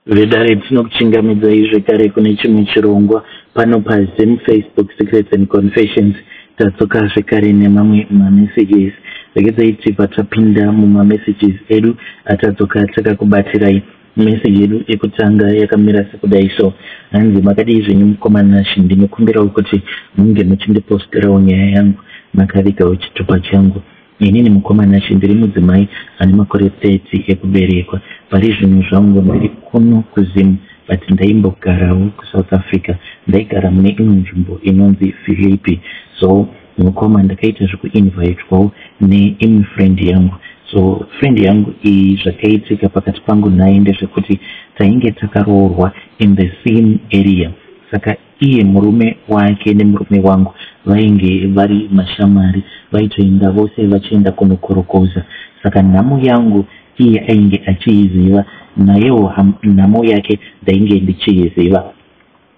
Vedare tinokuchingamidzai zvekare kune chimwe chirongwa pano paZim Facebook Secrets and Confessions. Tadzoka zvekare nemamwe mamessages. Regedzai tibva tapinda mumamessages edu atadzoka takakubatirai. Message yedu yekutanga yakamira sekudai so. Hanzi makadii zvenyu mukoma Nash, ndinokumbirawo kuti munge muchindiposterawo nyaya yangu makavigawo chitupa changu. Inini mukoma Nashe ndiri mudzimai ane makore 30 ekuberekwa. Pari zvino zvangu ndiri kuno kuZim but ndaimbogarawo kuSouth Africa. Ndaigara mune imwe nzvimbo inonzi Philippi. So mukoma ndakaita zvekuinvitwawo neimwe friend yangu. So friend yangu iyi zvakaitika pakati pangu naye ndezvekuti tainge takaroorwa in the same area. Saka iye murume wake nemurume wangu vainge vari mashamwari, vaitoenda vose vachienda kunokorokoza. Saka nhamo yangu iye ainge achiiziva, nayewo nhamo yake ndainge ndichiiziva.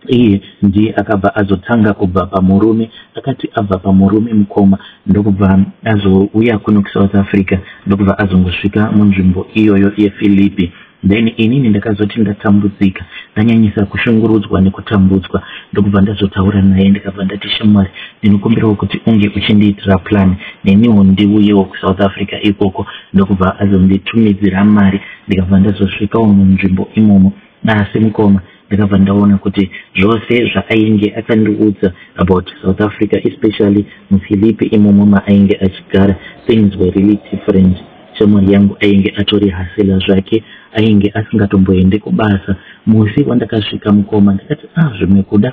Iye ndiye akabva azotanga kubva pamurume. Akati abva pamurume mukoma, ndokubva azouya kuno kuSouth Africa, ndokubva azongosvika munzvimbo iyoyo yePhilippi. Then inini ndakazoti ndatambudzika, ndanyanyisa kushungurudzwa nekutambudzwa, ndokubva ndazotaura naye, ndikabva ndati, shamwari, ndinokumbirawo kuti unge uchindiitira plan neniwo ndiuyewo kuSouth Africa ikoko. Ndokubva azonditumidzira mari, ndikabva ndazosvikawo munzvimbo imomo. Asi mukoma, ndakabva ndaona kuti zvose zvaainge akandiudza about South Africa, especially muPhilippi imomo maainge achigara, things were really different. Shamwari yangu ainge atori hustler zvake, ainge asingatomboende kubasa. Musi wandakasvika mukoma, ndakati, ah, zvimwe kuda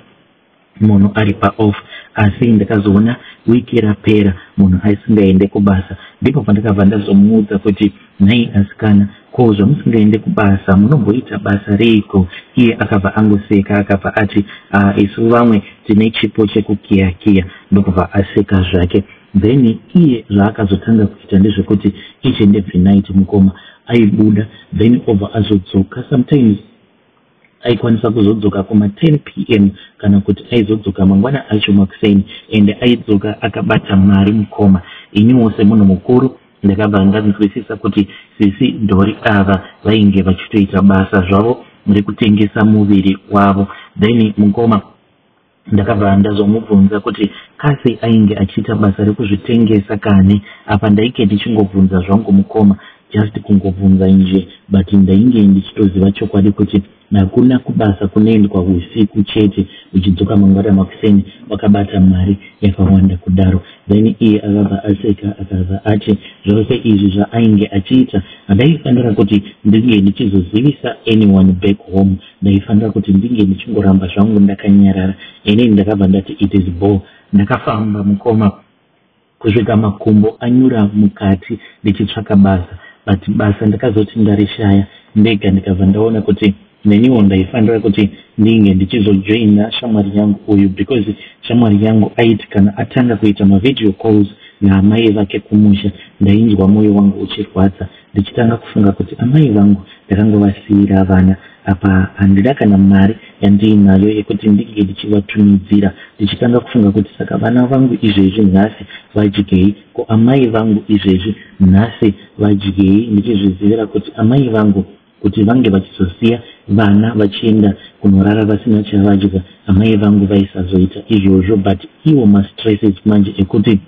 munhu ari paoff, asi ndakazoona wiki rapera munhu asingaende kubasa. Ndipo pandakabva ndazomuudza kuti, nhai asikana, ko zvamusingaende kubasa munomboita basa reiko? Iye akabva angoseka, akabva ati, ah, isu vamwe tine chipo chekukiyakiya. Ndokubva aseka zvake. Then iye zvaakazotanga kuita ndezvekuti each and every night mukoma aibuda, then obva azodzoka. Sometimes aikwanisa kuzodzoka kuma10 p.m. kana kuti aizodzoka mangwana acho makuseni, ende aidzoka akabata mari mukoma. Iniwo semunhu mukuru ndakabva ndanzwisisa kuti sisi Dhori ava vainge vachitoita basa zvavo rekutengesa muviri wavo. Then mukoma, ndakabva ndazomubvunza kuti kasi ainge achiita basa rekuzvitengesa kani? Apa ndainge ndichingobvunza zvangu mukoma, just kungobvunza nje, but ndainge ndichitoziva chokwadi kuti hakuna kubasa kunoendwa usiku chete uchidzoka mangwana makuseni wakabata mari yakawanda kudaro. Then iye akabva aseka, akabva ati zvose izvi zvaainge achiita handaifanira kuti ndinge ndichizozivisa anyone back home, ndaifanira kuti ndinge ndichingoramba zvangu ndakanyarara. Inini ndakabva ndati it is bho. Ndakafamba mukoma kusvika makumbo anyura mukati ndichitsvaka basa, but basa ndakazoti ndarishaya ndega. Ndikabva ndaona kuti neniwo ndaifanira kuti ndinge ndichizojoina shamwari yangu uyu, because shamwari yangu aiti kana atanga kuita mavideo calls naamai vake kumusha, ndainzwa mwoyo wangu uchirwadza, ndichitanga kufunga kuti amai vangu ndakangovasiyira vana, apa handina kana mari yandiinayo yekuti ndinge ndichivatumidzira, ndichitanga kufunga kuti saka vana vangu izvezvi nhasi vadyei, ko amai vangu izvezvi nhasi vadyei, ndichizvizivira kuti amai vangu kuti vange vachizosiya vana vachienda kunorara vasina chavadya, amai vangu vaisazoita izvozvo. But iwo mastresses manje ekuti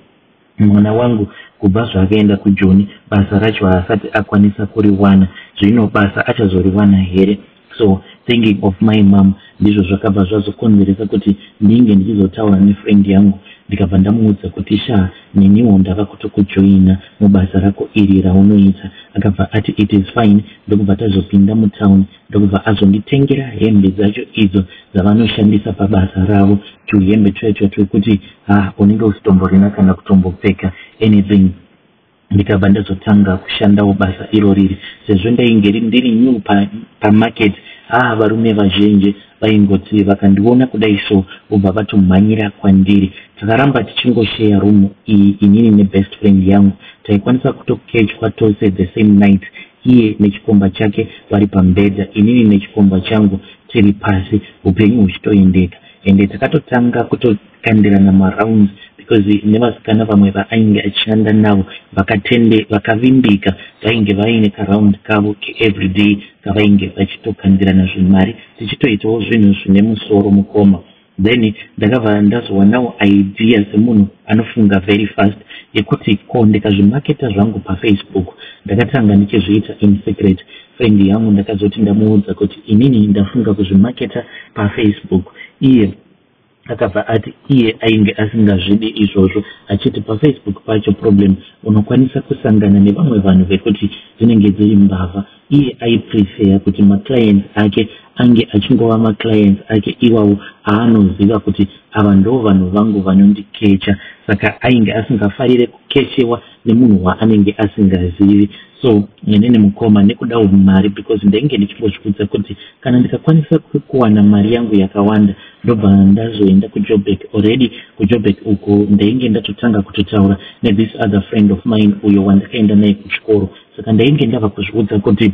mwana wangu kubva zvaakaenda kuJoni basa racho haasati akwanisa kuriwana, zvino basa achazoriwana here? So thinking of my mom, ndizvo zvakabva zvazokonzeresa kuti ndinge ndichizotaura nefriend yangu. Ndikabva ndamuudza kuti, sha, neniwo ndava kutokujoina mubasa rako iri raunoita. Akabva ati it is fine. Ndokubva tazopinda mutown, ndokubva azonditengera hembe dzacho idzo dzavanoshandisa pabasa ravo, tuhembe twacho twekuti ha, unenge usitomborina kana kutombopfeka anything. Ndikabva ndazotanga kushandawo basa iro riri, sezvo ndainge ndiri new pamarket pa ah, varume vazhinji vaingoti vakandiona kudai so vobva vatomhanyira kwandiri. Takaramba tichingosheya room iyi inini nebest friend yangu. Taikwanisa kutokechwa tose the same night, iye nechikomba chake vari pambedha, inini nechikomba changu tiri pasi, upenyu huchitoendeka. Ende takatotanga kutokandirana marounds because Because nevasikana vamwe vaainge achishanda navo vakatende vakavimbika, vainge vaine karound kavo keeveryday kavainge vachitokandirana zvimari, tichitoitawo zvinhu zvine musoro, mukoma. Then ndakabva ndazowanawo idea semunhu anofunga very fast yekuti ko ndikazvimaketa zvangu paFacebook. Ndakatanga ndichizviita in secret. Friend yangu ndakazoti ndamuudza kuti inini ndafunga kuzvimaketa paFacebook, iye akabva ati iye ainge asingazvidi izvozvo, achiti paFacebook pacho problem unokwanisa kusangana nevamwe vanhu vekuti dzinenge dziri mbavha. Iye aiprefera kuti maclients ake ange achingova maclients ake iwawo aanoziva kuti ava ndo vanhu vangu vanondikecha. Saka ainge asingafarire kukechewa nemunhu waanenge asingazivi. So inini, mukoma, nekudawo mari, because ndainge ndichimbozviudza kuti kana ndikakwanisa kuwana mari yangu yakawanda, ndobva ndazoenda kuJoburg. Already kuJoburg uko ndainge ndatotanga kutotaura nethis other friend of mine uyo wandakaenda naye kuchikoro. Saka ndainge ndava kuzviudza kuti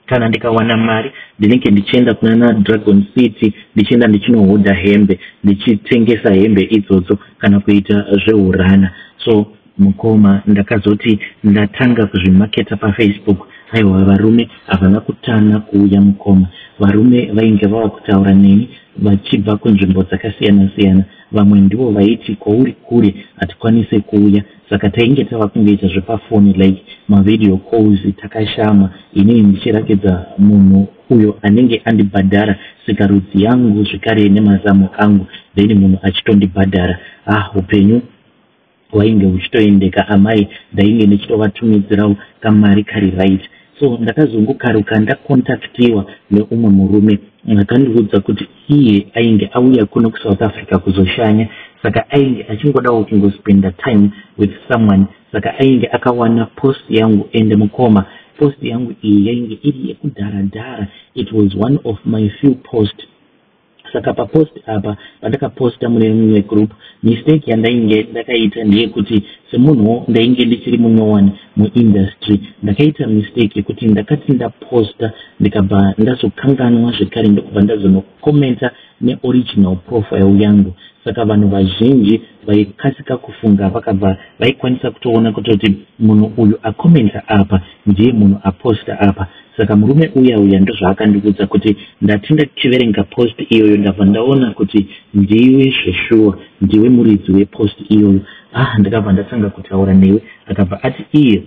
kana ndikawana mari, ndinenge ndichienda kunana Dragon City, ndichienda ndichinohodha hembe, ndichitengesa hembe idzodzo kana kuita zveurana. So mukoma, ndakazoti ndatanga kuzvimaketa paFacebook, aiwa, varume havana kutana kuuya, mukoma. Varume vainge vava kutaura neni vachibva kunzvimbo dzakasiyana siyana. Vamwe ndivo vaiti kwauri kure, hatikwanise kuuya. Saka tainge tava kungoita zvepafoni, like mavideo calls, takashama, inini ndichirakidza munhu uyo anenge andibhadhara sikarudzi yangu zvekare nemazamu angu, then munhu achitondibhadhara. Ah, upenyu hwainge huchitoendeka, amai. Ndainge ndichitovatumidzirawo kamari kari right. So ndakazongokaruka ndakontaktiwa neumwe murume akandiudza kuti iye ainge auya kuno kuSouth Africa kuzoshanya, saka ainge achingodawo kungospenda time with someone. Saka ainge akawana post yangu, ende mukoma, post yangu iyi yainge iri yekudharadhara. It was one of my few post. Saka papost apa pandakaposta mune mumwe group, mistake yandainge ndakaita ndeyekuti semunhuwo ndainge ndichiri munyowani muindustry, ndakaita mistake yekuti ndakati ndaposta, ndikabva ndazokanganwa zvekare, ndokubva ndazonokomenta neoriginal profile yangu. Saka vanhu vazhinji vaikasika kufunga vakabva vaikwanisa kutoona kutoti munhu uyu akomenta apa ndiye munhu aposta apa. Saka murume uya uya ndozvaakandiudza kuti ndati ndachiverenga post iyoyo, ndabva ndaona kuti ndiwe zveshuwa, ndiwe muridzi wepost iyoyo. Ah, ndakabva ndatanga kutaura newe. Akabva ati iye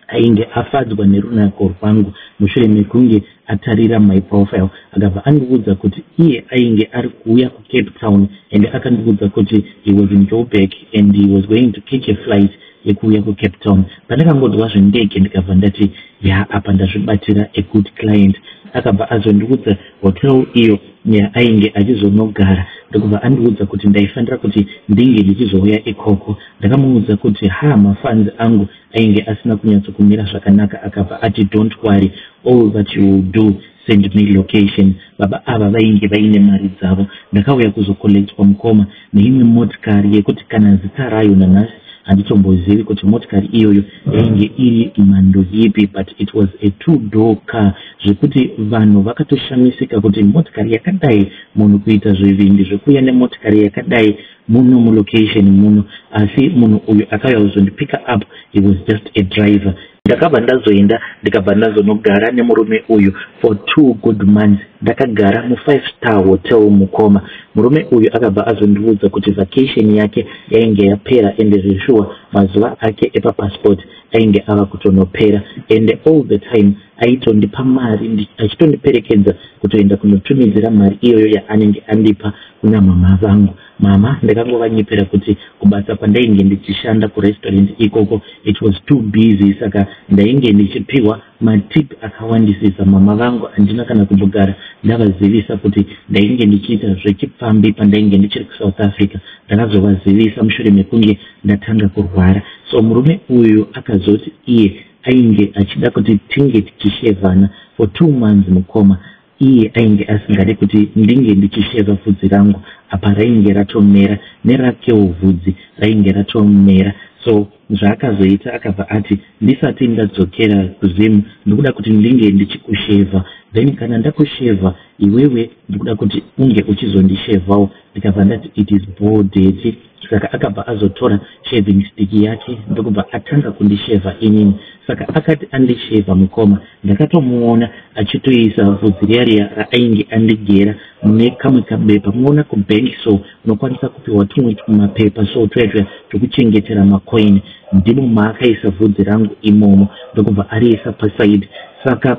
ainge afadzwa nerunako rwangu mushure mekunge atarira my profile. Akabva andiudza kuti iye ainge ari kuuya kuCape Town, and akandiudza kuti he was in Joburg and he was going to catch a flight yekuuya kuCape Town. Pandakangonzwa zvendege, ndikabva ndati, ya, apa ndazvibatira a good client. Akabva azondiudza hotel iyo yaainge achizonogara, ndokubva andiudza kuti ndaifanira kuti ndinge ndichizouya ikoko. Ndakamuudza kuti ha, mafunds angu ainge asina kunyatsokumira zvakanaka. Akabva ati, "Don't worry, all that you will do, send me location." Baba ava vainge vaine mari dzavo. Ndakauya kuzocollectwa, mukoma, neimwe motikari yekuti kana zita rayo nanhasi handitombozivi kuti motikari iyoyo yainge iri mhando yipi, but it was a two door car, zvekuti vanhu vakatoshamisika kuti motikari yakadai, munhu kuita zvivindi zvekuuya nemotikari yakadai muno mulocation muno. Asi munhu uyu akauya kuzondipicka up, he was just a driver. Ndakabva ndazoenda, ndikabva ndazonogara nemurume uyu for 2 good months. Ndakagara mufive star hotel, mukoma. Murume uyu akabva azondiudza kuti vacation yake yainge yapera, ende zveshuwa mazuva ake epapassport ainge ava kutonopera. Ende all the time aitondipa mari, achitondiperekedza kutoenda kunotumidzira mari iyoyo yaanenge andipa kuna mama vangu. Mama ndakangovanyepera kuti kubasa kwandainge ndichishanda kurestaurant ikoko, it was too busy, saka ndainge ndichipiwa matip akawandisisa. Mama vangu handina kana kumbogara ndavazivisa kuti ndainge ndichiita zvechipfambi pandainge ndichiri kuSouth Africa. Ndakazovazivisa mushure mekunge ndatanga kurwara. So murume uyu akazoti iye ainge achida kuti tinge tichishevhana for 2 months. Mukoma, iye ainge asingadi kuti ndinge ndichishevha bvudzi rangu, apa rainge ratomera, nerakewo vhudzi rainge ratomera. So Zvaakazoita, akabva ati, "Ndisati ndadzokera kuZim, ndikuda kuti ndinge ndichikushevha. Then kana ndakushevha iwewe, ndikuda kuti unge uchizondishevhawo." Ndikabva ndati, "It is bho, daddy." Saka akabva azotora shaving stick yake, ndokubva atanga kundishevha inini. Saka akati andishevha, mukoma, ndakatomuona achitoisa vhudzi riya riya raainge andigera mune kamwe kabepa. Muona kubank, so unokwanisa kupiwa tumwe tumapepa, so tuya tuya twekuchengetera macoin. Ndimo maakaisa vhudzi rangu imomo, ndokubva ariisa paside. Saka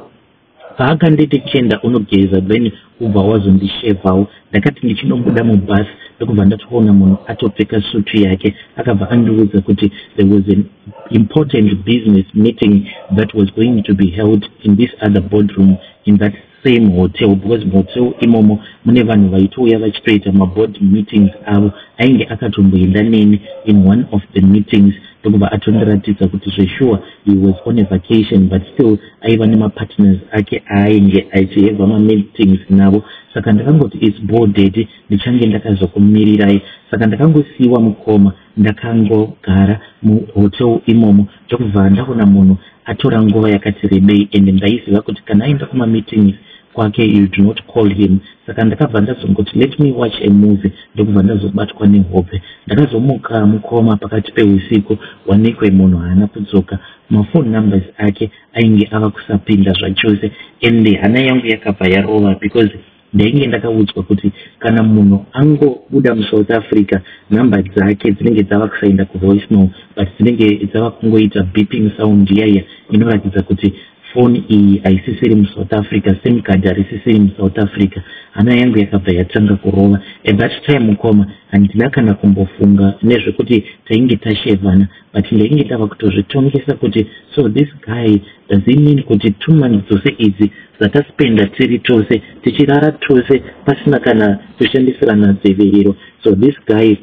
paakanditi, "Chienda unogeza, then ubva wazondishevhawo," ndakati ndichinobuda mubhasi, ndokubva ndatoona munhu atopfeka sutu yake. Akabva andiudza kuti there was an important business meeting that was going to be held in this other boardroom in that same hotel, because muhotel imomo mune vanhu vaitouya vachitoita maboard meetings avo. Ainge akatomboenda neni in one of the meetings, ndokubva atondiratidza kuti zvesure he was on a vacation, but still aiva nemapartners ake aainge achihevha mameetings navo. Saka ndakangoti, "It's bho, daddy, ndichange ndakazokumirirai." Saka ndakangosiyiwa, mukoma, ndakangogara muhotel imomo, ndokubva ndaona munhu atora nguva yakati rebei. And ndaiziva kuti kana aenda kumameetings kwake, you do not call him. Saka ndakabva ndazongoti, "Let me watch a movie," ndokubva ndazobatwa nehope. Ndakazomuka, mukoma, pakati peusiku, wanikwe munhu haana kudzoka. Mafone numbers ake ainge ava kusapinda zvachose, ende hana yangu yakabva yarova, because ndainge ndakaudzwa kuti kana munhu angobuda muSouth Africa, nhamba dzake dzinenge dzava kusaenda kuvoice mail, but dzinenge dzava kungoita beeping sound iyaiya inoratidza kuti foni iyi haisisiri muSouth Africa, SIM card harisisiri muSouth Africa. Hana yangu yakabva yatanga kurova. At that time, mukoma, handina kana kumbofunga nezvekuti tainge tashevhana, but ndainge ndava kutozvitongesa kuti, so this guy, does he mean kuti 2 months dzose idzi dzataspenda tiri tose, tichirara tose, pasina kana kushandisirana dziviriro, so this guy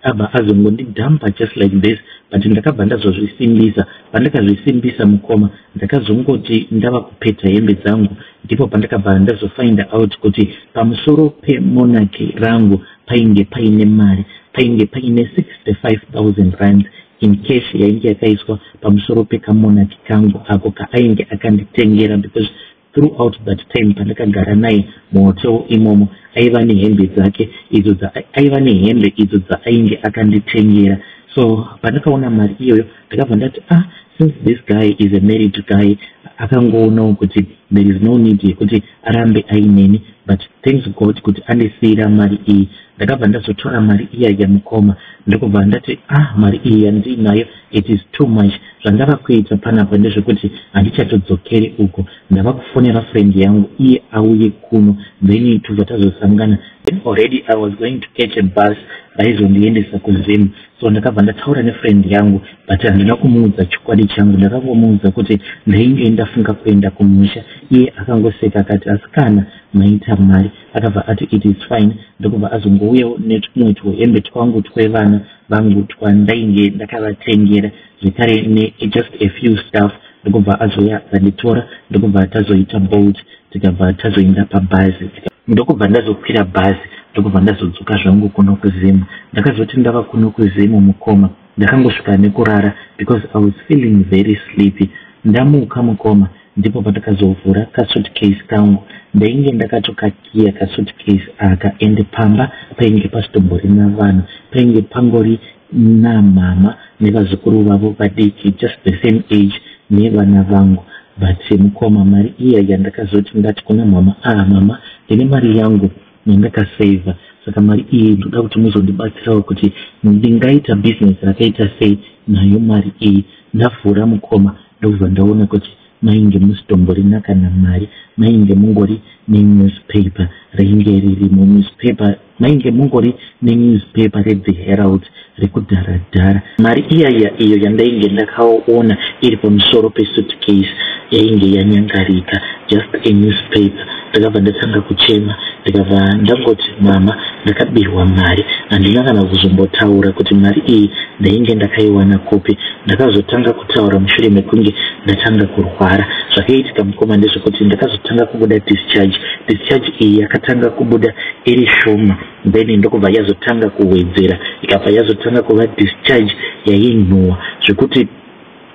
abva azongondidhampa just like this? But ndakabva ndazozvisimbisa. Pandakazvisimbisa, mukoma, ndakazongoti ndava kupeta hembe dzangu, ndipo pandakabva ndazofind out kuti pamusoro pemonaki rangu painge paine mari, painge paine 65 000 rands in cash yainge yakaiswa pamusoro pekamonaki kangu ako kaainge akanditengera, because throughout that time pandakagara naye muhotel imomo, aiva nehembe dzake idzo, aiva nehembe idzo dzaainge akanditengera. So pandakaona mari iyoyo, ndakabva ndati, "Ah, since this guy is a married guy, akangoonawo kuti there is no need yekuti arambe aineni, but thanks God kuti andisiyira mari iyi." Ndakabva ndazotora mari iya yamukoma, ndokubva ndati, "Ah, mari iyi yandiinayo, it is too much. Zvandava kuita panapa ndezvekuti handichatodzokeri uko. Ndava kufonera friend yangu, iye auye kuno, then tobva tazosangana." Then already I was going to catch a bus raizondiendesa kuZim. So ndakabva ndataura nefriend yangu, but handina kumuudza chokwadi changu. Ndakangomuudza kuti ndainge ndafunga kuenda kumusha. Iye akangoseka akati, "Asikana, maita mari." Akabva ati, "It is fine." Ndokubva azongouyawo netumwe tuhembe twangu twevana vangu twandainge ndakavatengera, zvekare nejust a few stuff. Ndokubva azouya akanditora, ndokubva tazoita Bolt, tikabva tazoenda pabhazi, ndokubva ndazokwira bhazi, ndokubva ndazodzoka zvangu kuno kuZimu. Ndakazoti ndava kuno kuZimu, mukoma, ndakangosvika nekurara because I was feeling very sleepy. Ndamuka, mukoma, ndipo pandakazovhura kasuitcase kangu. Ndainge ndakatokakiya kasuitcase aka, ende pamba painge pasitomborina vanhu, painge pangori namama nevazukuru vavo vadiki, just the same age nevana vangu. But mukoma, mari iya yandakazoti ndati kuna mama, "Ah mama, ndine mari yangu yandakasevha, saka mari iyi ndoda kuti muzondibatsirawo kuti ndingaita bhizinesi rakaita sei nayo mari iyi." Ndavhura, mukoma, ndokubva ndaona kuti mainge musitomborina kana mari, mainge mungori nenewspaper rainge ririmo newspaper, mainge mungori nenewspaper reThe Herald rekudharadhara. Mari iyaya iyo yandainge ndakaona iri pamusoro pesuitcase yainge yanyangarika. Just a newspaper. Ndakabva ndatanga kuchema, ndikabva ndangoti, "Mama, ndakabirwa mari." Handina kana kuzombotaura kuti mari iyi ndainge ndakaiwana kupi. Ndakazotanga kutaura mushure mekunge ndatanga kurwara. Zvakaitika, mukoma, ndezvekuti ndakazotanga kubuda discharge. Discharge iyi yakatanga kubuda iri shoma, then ndokubva yazotanga kuwedzera, ikabva yazotanga kuva discharge yainhuhwa, zvekuti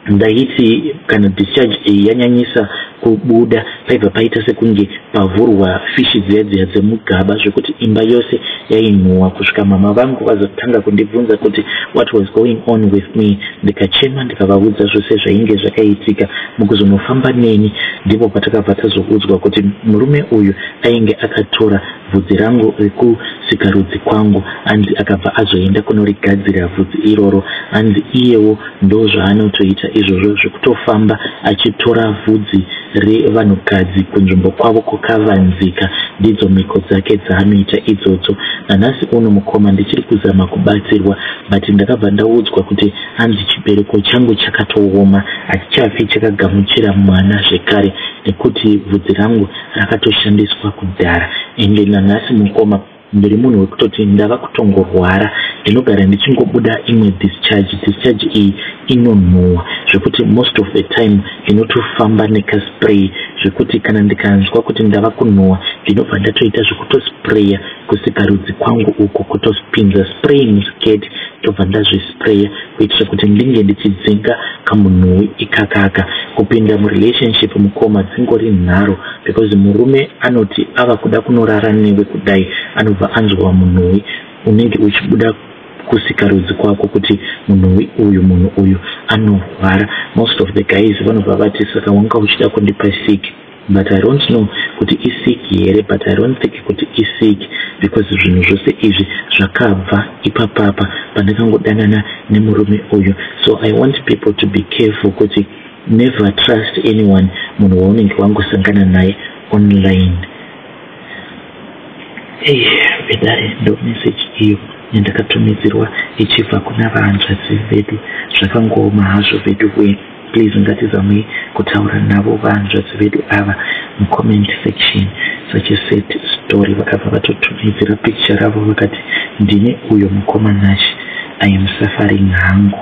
ndaiti kana discharge iyi yanyanyisa kubuda, paibva paita sekunge pavhurwa fishi dziya dziya dzemugaba, zvekuti imba yose yainhuhwa, kusvika mama vangu vazotanga kundibvunza kuti what was going on with me. Ndikachema, ndikavaudza zvose zvainge zvakaitika. Mukuzonofamba neni, ndipo patakabva tazoudzwa kuti murume uyu ainge akatora bvudzi rangu rekusikarudzi kwangu, anzi akabva azoenda kunorigadzira bvudzi iroro. Anzi iyewo ndo zvaanotoita izvozvo, zvekutofamba achitora vhudzi revanhukadzi kunzvimbo kwavo kwakavanzika. Ndidzo mhiko dzake dzaanoita idzodzo. Nanhasi uno, mukoma, ndichiri kuzama kubatsirwa, but ndakabva ndaudzwa kuti hanzi chibereko changu chakatooma, hachichafi chakagamuchira mwana zvekare, nekuti bvudzi rangu rakatoshandiswa kudhara. Ende nanhasi, mukoma, ndiri munhu wekutoti ndava kutongorwara, ndinogara ndichingobuda imwe discharge. Discharge iyi inonhuhwa zvekuti most of the time ndinotofamba nekaspray, zvekuti kana ndikanzwa kuti ndava kunhuhwa, ndinobva ndatoita zvekutospraya kusikarudzi kwangu uko, kutopinza spray muskirt, ndobva ndazvispraya kuitira kuti ndinge ndichidzinga kamunhuwi ikakaka. Kupinda murelationship, mukoma, dzingori nharo, because murume anoti ava kuda kunorara newe kudai, anobva anzwa munhuwi unenge uchibuda kusikarudzi kwako, kuti munhuwi uyu, munhu uyu anorwara. Most of the guys vanobva vati, "Saka wanga uchida kundipa sick?" But I don't know kuti isick here, but I don't think kuti isick, because zvinhu zvose izvi zvakabva ipapapa pandakangodanana nemurume uyu. So I want people to be careful kuti never trust anyone, munhu waunenge wangosangana naye online. Ei, vedare, ndo message iyo yandakatumidzirwa ichibva kuna vahanzvadzi vedu. Zvakangooma hazvo vedu we. Please, ngatizamei kutaura navo vahanzvadzi vedu ava mucomment section. Such a sad story. Vakabva vatotumidzira picture ravo, vakati, "Ndine uyo, mukoma Nash, I am suffering hangu."